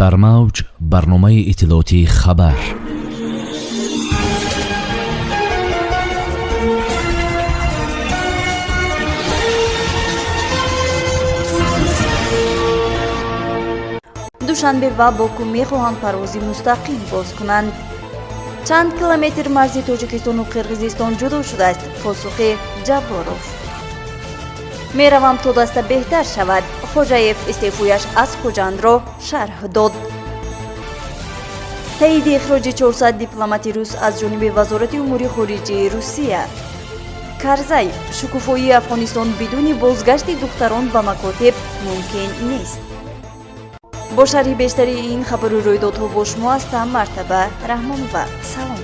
Дар мавҷ барномаи иттилоотии «Хабар». Душанбе ва Боку мехоҳанд парвози мустақим боз кунанд. Чанд километр марзи Тоҷикистону Қирғизистон ҷудо шудааст? Посухи Ҷабборов. Меравам, то даста беҳтар шавад. Хоҷаев истеъфояш аз Хуҷандро шарҳ дод. Таиди ихроҷи 400 дипломати рус аз ҷониби Вазорати умури хориҷии Русия. Карзай: шукуфоии Афғонистон бидуни бозгашти духтарон ба макотиб мумкин нест. Бо шарҳи бештари ин хабару рӯйдодҳо бо шумо ҳастам Мартаба Раҳмонова. Салом.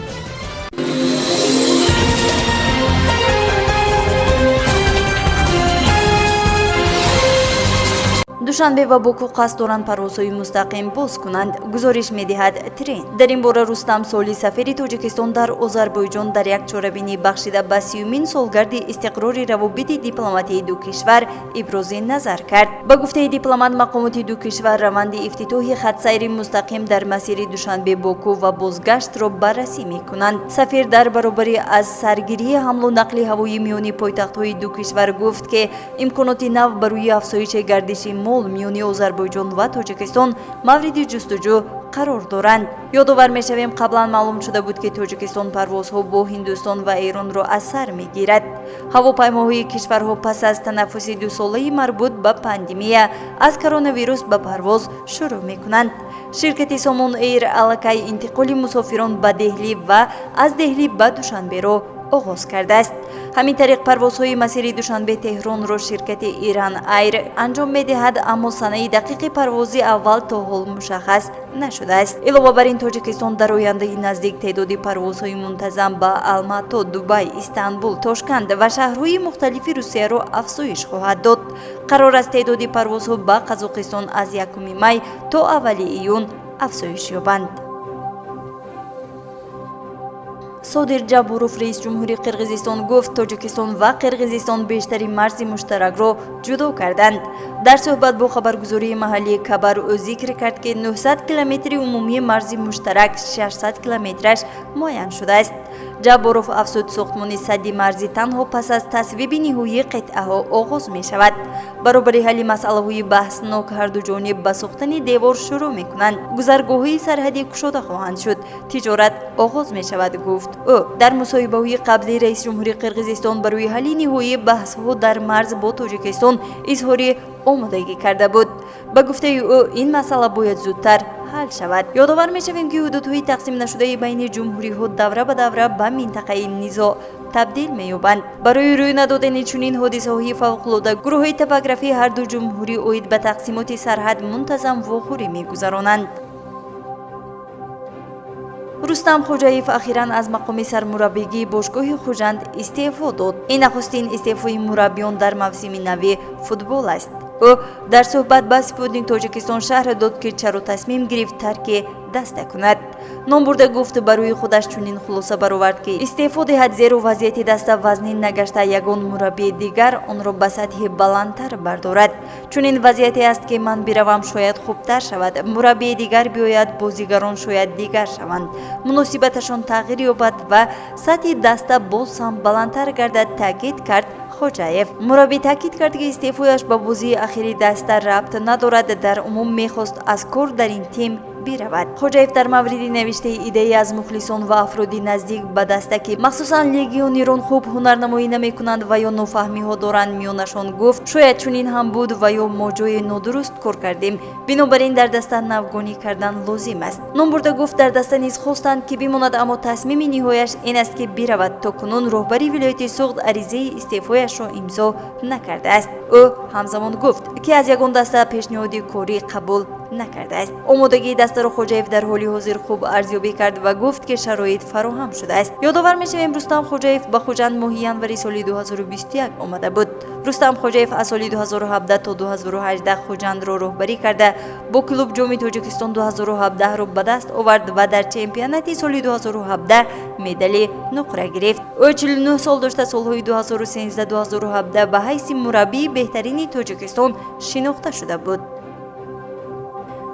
Душанбе ва Боку қасд доранд парвозҳои мустақим боз кунанд, гузориш медиҳад Трend. Дар ин бора Рустам Соли, сафири Тоҷикистон дар Озарбойҷон, дар як чорабинӣ бахшида ба 30-умин солгарди истиқрори равобити дипломатии ду кишвар ибрози назар кард. Ба гуфтаи дипломат, мақомоти ду кишвар раванди ифтитоҳи хатсайри мустақим дар масири Душанбе Боку ва бозгаштро баррасӣ мекунанд. Сафир дар баробари аз саргирии ҳамлу нақли ҳавоӣ миёни пойтахтҳои ду кишвар гуфт, ки имконоти нав барои афзоиши гардиши мол миёни Озарбойҷон ва Тоҷикистон мавриди ҷустуҷӯ қарор доранд. Ёдовар мешавем, қаблан маълум шуда буд, ки Тоҷикистон парвозҳо бо Ҳиндустон ва Эронро аз сар мегирад. Ҳавопаймоҳои кишварҳо пас аз танаффуси дусолаи марбут ба пандемия аз коронавирус ба парвоз шурӯъ мекунанд. Ширкати Сомон Эйр аллакай интиқоли мусофирон ба Деҳлӣ ва аз Деҳлӣ ба Душанберо оғоз кардааст. Ҳамин тариқ, парвозҳои масири Душанбе Теҳронро ширкати Иран Айр анҷом медиҳад, аммо санаи дақиқи парвози аввал то ҳол мушаххас нашудааст. Илова бар ин, Тоҷикистон дар ояндаи наздик теъдоди парвозҳои мунтазам ба Алмато, Дубай, Истанбул, Тошканд ва шаҳрҳои мухталифи Русияро афзоиш хоҳад дод. Қарор аст, теъдоди парвозҳо ба Қазоқистон аз 1 май то 1 июн афзоиш ёбанд. Содир Ҷабборов, раиси ҷумҳури Қирғизистон, гуфт, Тоҷикистон ва Қирғизистон бештари марзи муштаракро ҷудо карданд. Дар суҳбат бо хабаргузории маҳаллии Кабар ӯ зикр кард, ки 900 километри умумии марзи муштарак 600 километраш муайян шудааст. Ҷабборов афзуд, сохтмони садди марзӣ танҳо пас аз тасвиби ниҳоии қитъаҳо оғоз мешавад. Баробари ҳалли масъалаҳои баҳснок, ҳарду ҷониб ба сохтани девор шурӯъ мекунанд, гузаргоҳҳои сарҳадӣ кушода хоҳанд шуд, тиҷорат оғоз мешавад, гуфт ӯ. Дар мусоҳибаҳои қаблӣ раиси ҷумҳури Қирғизистон барои ҳалли ниҳоии баҳсҳо дар марз бо Тоҷикистон изҳори омодагӣ карда буд. Ба гуфтаи ӯ, ин масъала бояд зудтар ҳал шавад. Ёдовар мешавем, ки ҳудудҳои тақсимнашудаи байни ҷумҳуриҳо давра ба давра ба минтақаи низоъ табдил меёбанд. Барои рӯй надодани чунин ҳодисаҳои фавқулода, гурӯҳҳои топографии ҳарду ҷумҳурӣ оид ба тақсимоти сарҳад мунтазам вохӯрӣ мегузаронанд. Рустам Хоҷаев ахиран аз мақоми сармураббигии бошгоҳи Хуҷанд истеъфо дод. Ин нахустин истеъфои мураббиён дар мавсими нави футбол аст. Ӯ дар суҳбат ба Спутник Тоҷикистон шарҳ дод, ки чаро тасмим гирифт тарки даста кунад. Номбурда гуфт, барои худаш чунин хулоса баровард, ки истеъфо диҳад, зеро вазъияти даста вазнин нагашта, ягон мураббии дигар онро ба сатҳи баландтар бардорад. Чунин вазъияте аст, ки ман биравам, шояд хубтар шавад, мураббии дигар биёяд, бозигарон шояд дигар шаванд, муносибаташон тағйир ёбад ва сатҳи даста боз ҳам баландтар гардад, таъкид кард Хоҷаев. Мураббӣ таъкид кард, ки истеъфояш ба бозии ахири даста рабт надорад, дар умум мехост аз кор дар ин тим биравад. Хоҷаев дар мавриди навиштаи идея аз мухлисон ва афроди наздик ба даста, ки махсусан легионерон хуб ҳунарнамоӣ намекунанд ва ё нофаҳмиҳо доранд миёнашон, гуфт, шояд чунин ҳам буд ва ё мо ҷое нодуруст кор кардем, бинобар ин дар даста навгонӣ кардан лозим аст. Номбурда гуфт, дар даста низ хостанд, ки бимонад, аммо тасмими ниҳояш ин аст, ки биравад. То кунун роҳбари вилояти Суғд аризаи истеъфояшро имзо накардааст. Ӯ ҳамзамон гуфт, ки аз ягон даста пешниҳоди корӣ қабул накардааст. Омодагии дастаро Хоҷаев дар ҳоли ҳозир хуб арзёбӣ кард ва гуфт, ки шароит фароҳам шудааст. Ёдовар мешавем, Рустам Хоҷаев ба Хуҷанд моҳи январи соли 2021 омада буд. Рустам Хоҷаев аз соли 2017 то 2018 Хуҷандро роҳбарӣ карда, бо клуб Ҷоми Тоҷикистон 2017-ро ба даст овард ва дар чемпионати соли 2017 медали нуқра гирифт. Ӯ 49 сол дошта, солҳои 2013-2017 ба ҳайси мураббии беҳтарини Тоҷикистон шинохта шуда буд.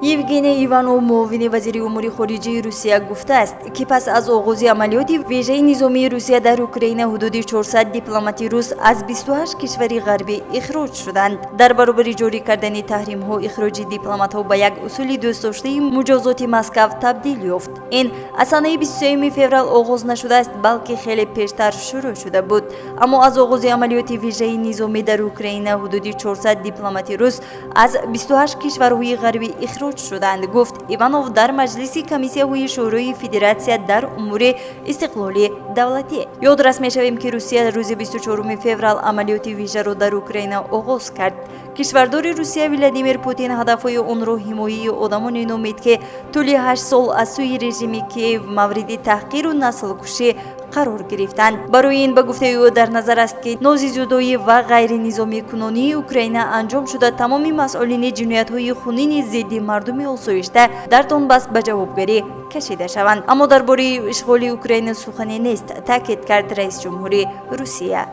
Евгений Иванов, муовини вазири умури хориҷии Русия, гуфтааст, ки пас аз оғози амалиёти вижаи низомии Русия дар Украина ҳудуди 400 дипломати рус аз 28 кишвари ғарбӣ ихроҷ шуданд. Дар баробари ҷорӣ кардани таҳримҳо, ихроҷи дипломатҳо ба як усули дӯстдоштаи муҷозоти Москав табдил ёфт. Ин аз санаи 23 феврал оғоз нашудааст, балки хеле пештар шурӯъ шуда буд. Аммо аз оғози амалиёти вижаи низомӣ дар Украина ҳудуди 400 дипломати рус аз 28 кишварҳои ғарбӣ ихроҷ шуданд, гуфт Иванов дар маҷлиси комиссияҳои Шӯрои Федератсия дар умури истиқлоли давлатӣ. Ёдрас мешавем, ки Русия рӯзи 24 феврал амалиёти вижаро дар Украина оғоз кард. Кишвардори Русия Владимир Путин ҳадафҳои онро ҳимояи одамоне номид, ки тӯли 8 сол аз сӯи режими Киев мавриди таҳқиру наслкушӣ қарор гирифтанд. Барои ин, ба гуфтаи ӯ, дар назар аст, ки нозизудоӣ ва ғайринизомикунонии Украина анҷом шуда, тамоми масъулини ҷиноятҳои хунини зидди мардуми осоишта дар Донбасс ба ҷавобгарӣ кашида шаванд. Аммо дар бораи ишғоли Украина сухане нест, таъкид кард раисҷумҳури Русия.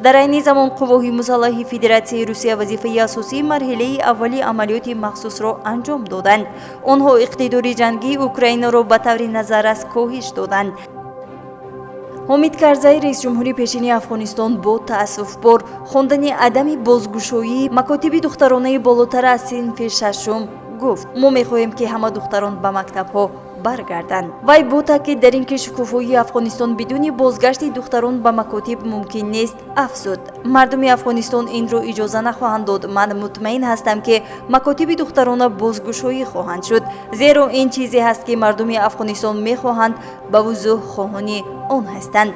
Дар айни замон қувваҳои мусаллаҳи Федератсияи Русия вазифаи асосии марҳилаи аввали амалиёти махсусро анҷом доданд. Онҳо иқтидори ҷангии Украинаро ба таври назаррас коҳиш доданд. Ҳомид Карзай, раисҷумҳури пешини Афғонистон, бо таассуфбор хондани адами бозгушоии макотиби духтаронаи болотар аз синфи шашум гуфт: «Мо мехоҳем, ки ҳама духтарон ба мактабҳо баргарданд». Вай бо таъкид дар ин ки шукуфоии Афғонистон бидуни бозгашти духтарон ба макотиб мумкин нест, афзуд: «Мардуми Афғонистон инро иҷоза нахоҳанд дод. Ман мутмаин ҳастам, ки макотиби духтарона бозгушоӣ хоҳанд шуд, зеро ин чизе ҳаст, ки мардуми Афғонистон мехоҳанд, ба вузӯҳ хоҳони он ҳастанд».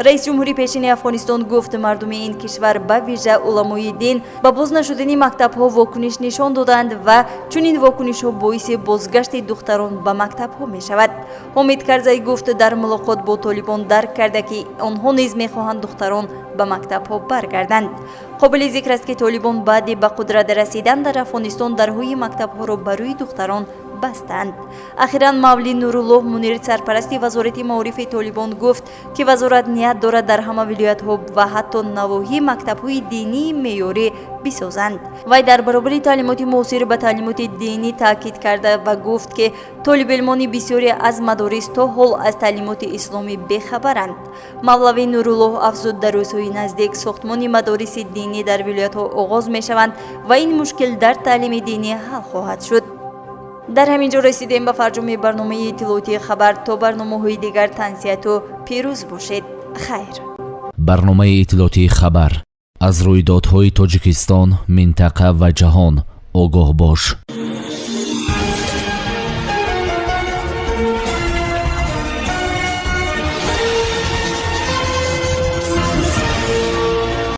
Раисҷумҳури пешини Афғонистон гуфт, мардуми ин кишвар, ба вижа уламои дин, ба боз нашудани мактабҳо вокуниш нишон доданд ва чунин вокунишҳо боиси бозгашти духтарон ба мактабҳо мешавад. Ҳомид Карзай гуфт, дар мулоқот бо толибон дарк карда, ки онҳо низ мехоҳанд духтарон ба мактабҳо баргарданд. Қобили зикр аст, ки толибон баъди ба қудрат расидан дар Афғонистон дарҳои мактабҳоро ба рӯи духтарон бастанд. Ахиран Мавлавӣ Нуруллоҳ Мунир, сарпарасти вазорати маорифи Толибон, гуфт, ки вазорат ният дорад дар ҳама вилоятҳо ва ҳатто навоҳӣ мактабҳои динии меъёрӣ бисозанд. Вай дар баробари таълимоти муосир ба таълимоти динӣ таъкид карда ва гуфт, ки толибилмони бисёре аз мадорис то ҳол аз таълимоти исломӣ бехабаранд. Мавлавӣ Нуруллоҳ афзуд, дар рӯзҳои наздик сохтмони мадориси динӣ дар вилоятҳо оғоз мешаванд ва ин мушкил дар таълими динӣ ҳал хоҳад шуд. Дар ҳамин ҷо расидем ба фарҷоми барномаи иттилоотии «Хабар». То барномаҳои дигар тансиҳату пирӯз бошед. Хайр. Барномаи иттилоотии «Хабар». Аз рӯйдодҳои Тоҷикистон, минтақа ва ҷаҳон огоҳ бош.